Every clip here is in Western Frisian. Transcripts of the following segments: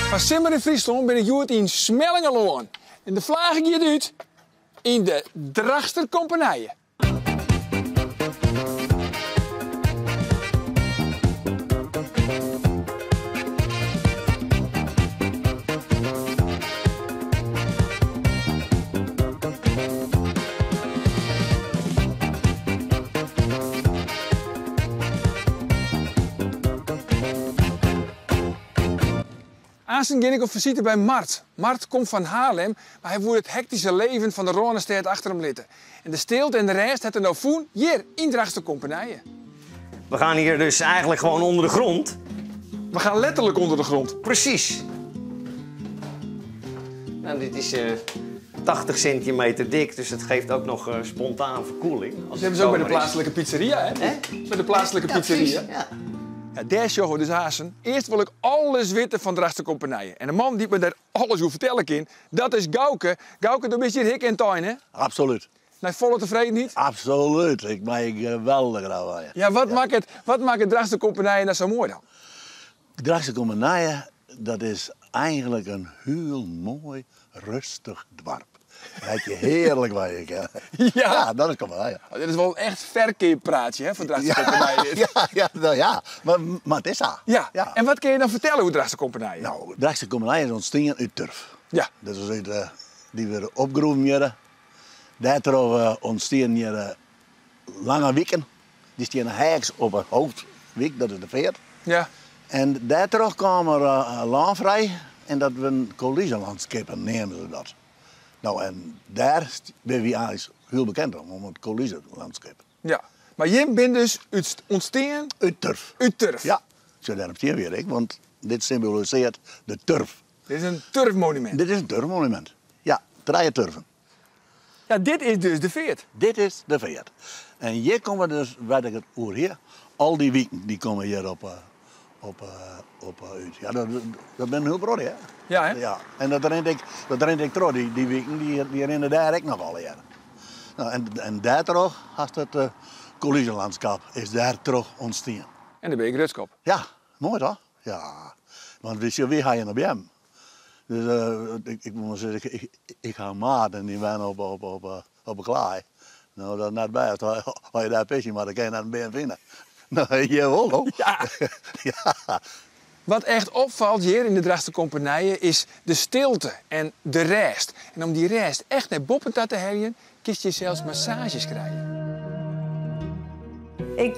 Foar Simmer yn Fryslân bin ik hjoed yn Smellingerlân. En de flage giet út yn de Drachtster Kompenije. Aansten gean ik op fisite by Mart. Mart komt fan Haarlem, mar hy woe it hektyske leven fan de Rânestêd achter him litte. En de stilte en de rêst hat er no fûn hjir yn Drachtster Kompenije. We gaan hier dus eigenlijk gewoon onder de grond. We gaan letterlijk onder de grond. Precies. Nou, dit is 80 centimeter dik, dus het geeft ook nog spontaan verkoeling. Als Dat hebben ze ook bij de plaatselijke pizzeria, hè? Hè? Bij de plaatselijke Ja, pizzeria. precies, ja. Ja, dêr sjogge we dus aansten. Earst wol ik alles witte fan Drachtster Kompenije. En de man dy't my dêr alles oer fertelle kin, dat is Gauke. Gauke, do bist hjir hik en tein, hè? Absolút. Nei folle tefredenheid? Absolút, ik mei geweldich graach wenje. Ja, wat makket, wat makket Drachtster Kompenije no sa moai dan? Drachtster Kompenije, dat is eigenlik in hiel moai, rêstich doarp. Dêr't je hearlik wenje kinne. Ja. Ja, dat is Kompenije. Oh, dit is wol echt ferkeappraatsje, hè, foar Drachtster Kompenije. Ja, ja, nou ja, mar it is sa. Ja. Ja. En wat kinne je dan fertelle oer Drachtster Kompenije? Nou, Drachtster Kompenije is ûntstien út turf. Ja. Dat is út, dy wurde opgroeven hjir. Dêrtroch ûntstienen hjir lange wiken. Dy steane heaks op de hoofdwyk, dat is de feart. Ja. En dêrtroch kaam der lân frij en dat wienen coulisselandskippen, neamden se dat. Nou, en dêr binne wy eins hiel bekend om, om it coulisselandskip. Ja, mar jim binne dus út ûntstean? Ut turf. Ut turf. Ja, sjoch, dêrom stean we hjir ek, want dit symbolisearret de turf. Dit is in turfmonumint? Dit is in turfmonumint, ja. Trije turfen. Ja, dit is dus de feart. Dit is de feart. En hjir komme dus, wêr't ik it oer hie, al dy wiken dy komme hjir op, op, op út. Ja, dat, dat binne in hiel protte, hè? Ja, hè? Ja, en dat rint ek, dat rint ek troch. Dy, dy wiken dy, dy rinne dêr ek noch allegearre. Nou, en, en dêrtroch hast it uh, coulisselandskap is dêrtroch ûntstien. En dêr bin je grutsk op? Ja, moai toch? Ja, want wy, wy ha hjir noch beammen. Dus ik, ik moet mar sizze, ik, ik ha in maat en dy wenne op, op, op, op 'e klaai. No, dat is net bêst. As je dêr pisje moatte, dan kinne je net in beam fine. No, hjir wol, no. Ja. Ja. Wat echt opfalt hjir yn de Drachtster Kompenije is de stilte en de rêst. En om dy rêst echt nei boppen ta te heljen, kinst hjir sels massaazjes krije. Ik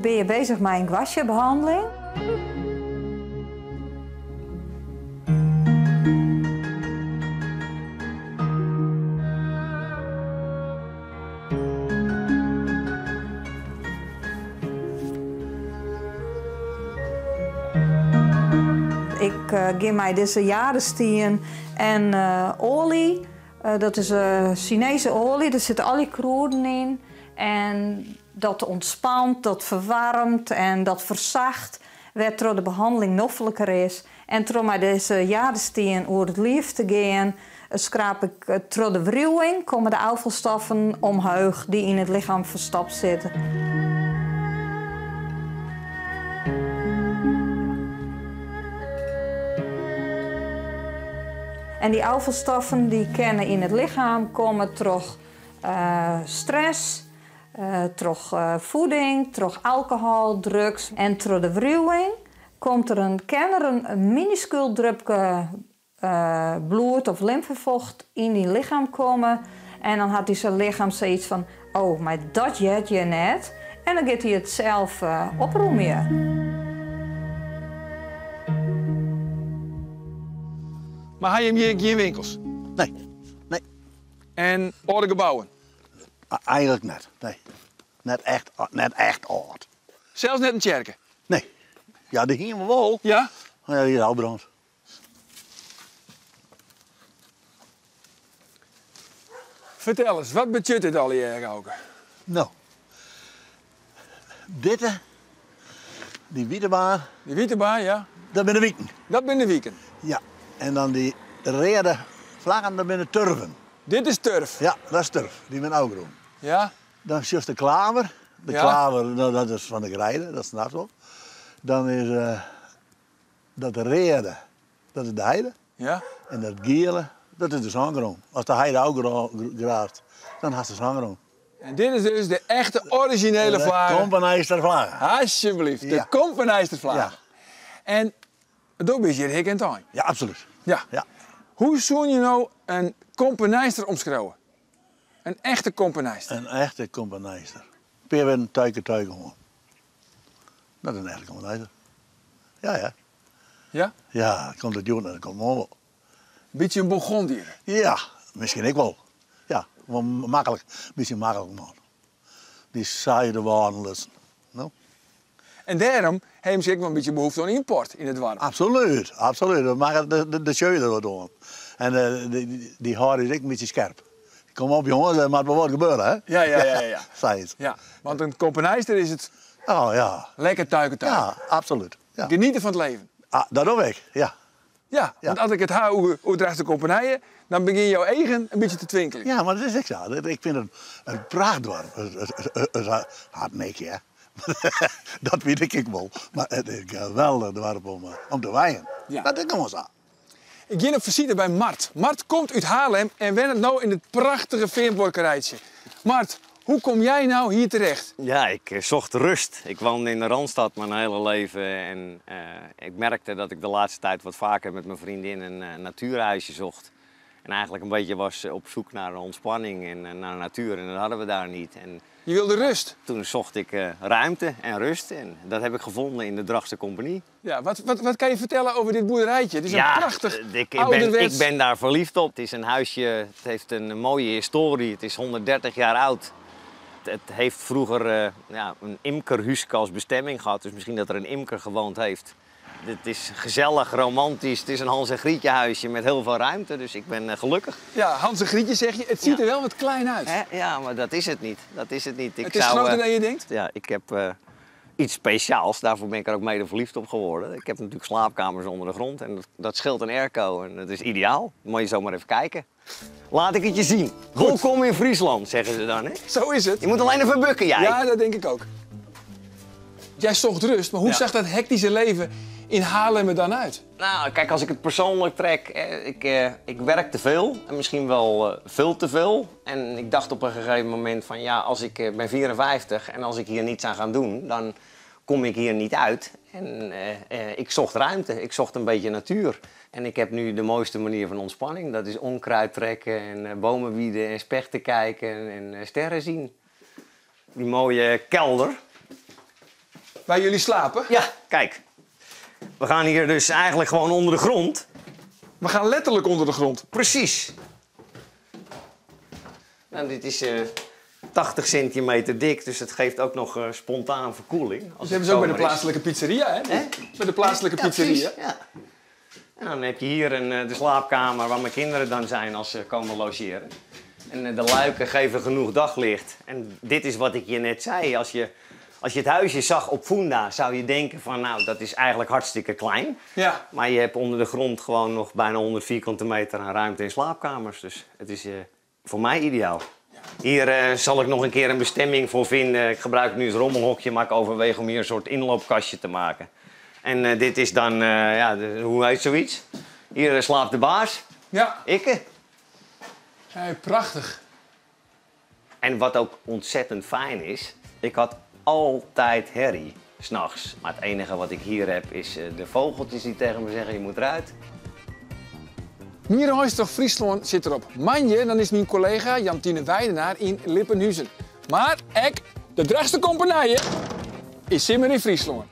bin hjir beuzich mei in gua-sha-behanneling. Ik gean mei dizze jadestien en oalje. Dat is Sinese oalje, dêr sitte allegear krûden yn. En dat ûntspant, dat ferwaarmet en dat fersacht, wêrtroch de behanneling nofliker is. En troch mei dizze jadestien oer it liif te gean, skraap ik troch de wriuwing, komme de ôffalstoffen omheech dy't yn it lichem ferstopt sitte. En dy ôffalstoffen dy kinne yn it lichem komme troch stress, troch fieding, troch alkohol, drugs. En troch de wriuwing komt der in, kin der in minuskúl drupke bloed of lymfefocht yn dyn lichem komme. En dan hat dizze lichem sayts fan, oh, mar dat heart hjir net. En dan giet hy it sels opromjen. Mar ha jim hjir gjin winkels? Nee, nee. En âlde gebouwen? Eigenlik net, nee. Net echt, net echt âld. Sels net in tsjerke? Nee. Ja, dy hiene we wol. Ja? Mar ja, dy is ôfbrând. Fertel ris, wat betsjut dit allegear, Gauke? No, ditte, dy wite baan. Dy wite baan, ja. Dat binne de wiken. Dat binne de wiken. Ja, en dan dy reade flaggen, dat binne turven. Dit is turf? Ja, dat is turf. Dy binne ôfgrûn. Ja. Dan sjochst de klaver. De klaver, no, dat is fan de greide, dat snapst wol. Dan is uh, dat reade, dat is de heide. Ja. En dat giele, dat is de sângrûn. As de heide ôfgraafst, dan hast de sângrûn. En dit is dus de echte orizjinele flage. De Kompenijster flage. Alsjeblieft, de Kompenijster flage. Ja. En do bist hjir hik en tein. Ja, absolút. Ja. Ja. Hoe soene je no in Kompenijster omskriuwe? In echte Kompenijster. In echte Kompenijster. Pear wurden tuike tuike hân. Dat is in echte Kompenijster. Ja, ja. Ja? Ja, komt it hjoed en it komt moarn wol. Bytsje in Bourgondiër. Ja, miskien ek wol. Ja, wol maklik, bytsje maklik man. Dy saaie de wâlden lutsen, no. En dêrom ha jim ek wol in bytsje behoefte oan ymport yn it doarp. Absolút, absolút. Dat makket de, de sjeu der wat oan. En dy hâlde ús ek in bytsje skerp. Kom op jonges, der moat wol wat gebeure, hè? Ja, ja, ja, ja. Sayts. Ja, want in Kompenijster is it Oh ja. lekker tuike tuike. Ja, absolút. Ja. Geniete fan it leven. Ah, dat doch ik, ja. Ja, want as ik it ha oer oer Drachtster Kompenije, dan begjinne jo eagen in bytsje te twinkeljen. Ja, mar dat is ek sa. Ik fyn it in prachtdoarp. It hat niks, hear. Dat wit ik ek wol. Mar it is in geweldich doarp om te wenjen. Ja. Dat is gewoan sa. Ik gean op fisite by Mart. Mart komt út Haarlem en wennet no yn it prachtige feanbuorkerijtsje. Mart, hoe kom jij nou hier terecht? Ja, ik zocht rust. Ik woonde in de Randstad mijn hele leven en ik merkte dat ik de laatste tijd wat vaker met mijn vriendin een natuurhuisje zocht. En eigenlijk een beetje was op zoek naar ontspanning en naar natuur en dat hadden we daar niet. En Je wilde rust? Toen zocht ik ruimte en rust en dat heb ik gevonden in de Drachtster Compagnie. Ja, wat kan je vertellen over dit boerderijtje? Het is een Ja, prachtig ik ouderwets ben daar verliefd op. Het is een huisje, het heeft een mooie historie, het is 130 jaar oud. Het heeft vroeger ja, een imkerhuske als bestemming gehad, dus misschien dat er een imker gewoond heeft. Het is gezellig, romantisch, het is een Hans en Grietje huisje met heel veel ruimte, dus ik ben gelukkig. Ja, Hans en Grietje zeg je, het ziet er wel wat klein uit. Hè? Ja, maar dat is het niet. Dat is het niet. Ik Het is zou, groter dan je denkt? Ja, ik heb iets speciaals, daarvoor ben ik er ook mede verliefd op geworden. Ik heb natuurlijk slaapkamers onder de grond en dat scheelt een airco en dat is ideaal. Moet je zomaar even kijken. Laat ik het je zien. Goed. Welkom in Friesland, zeggen ze dan, hè? Zo is het. Je moet alleen even bukken, jij. Ja, dat denk ik ook. Jij zocht rust, maar hoe zag dat hectische leven in Haarlem er dan uit? Nou, kijk, als ik het persoonlijk trek, hè, ik werk te veel en misschien wel veel te veel. En ik dacht op een gegeven moment van, ja, als ik ben 54 en als ik hier niets aan ga doen, dan kom ik hier niet uit. En ik zocht ruimte, ik zocht een beetje natuur. En ik heb nu de mooiste manier van ontspanning. Dat is onkruid trekken en bomen wieden en spechten kijken en sterren zien. Die mooie kelder. Waar jullie slapen? Ja, kijk. We gaan hier dus eigenlijk gewoon onder de grond. We gaan letterlijk onder de grond. Precies. Nou, dit is 80 centimeter dik, dus het geeft ook nog spontaan verkoeling. Als Dat hebben ze ook bij de het zomer is. plaatselijke pizzeria, hè? Hè? Bij de plaatselijke Ja, pizzeria. precies, ja. En dan heb je hier de slaapkamer waar mijn kinderen dan zijn als ze komen logeren. En de luiken geven genoeg daglicht. En dit is wat ik je net zei. Als je het huisje zag op Funda, zou je denken van, nou, dat is eigenlijk hartstikke klein. Maar je hebt onder de grond gewoon nog bijna 100 vierkante meter aan ruimte in slaapkamers. Dus het is voor mij ideaal. Hier zal ik nog een keer een bestemming voor vinden. Ik gebruik nu het rommelhokje, maar ik overweeg om hier een soort inloopkastje te maken. En dit is dan, ja, de, hoe heet zoiets? Hier slaapt de baas. Ikke. Hey, prachtig. En wat ook ontzettend fijn is, ik had altijd herrie, 's nachts. Maar het enige wat ik hier heb is de vogeltjes die tegen me zeggen, je moet eruit. Myn reis troch Fryslân sit derop. Moandei, dan is myn kollega Jantine Weidenaar yn Lippenhuzen. Mar ek de Drachtster Kompenije is simmer yn Fryslân.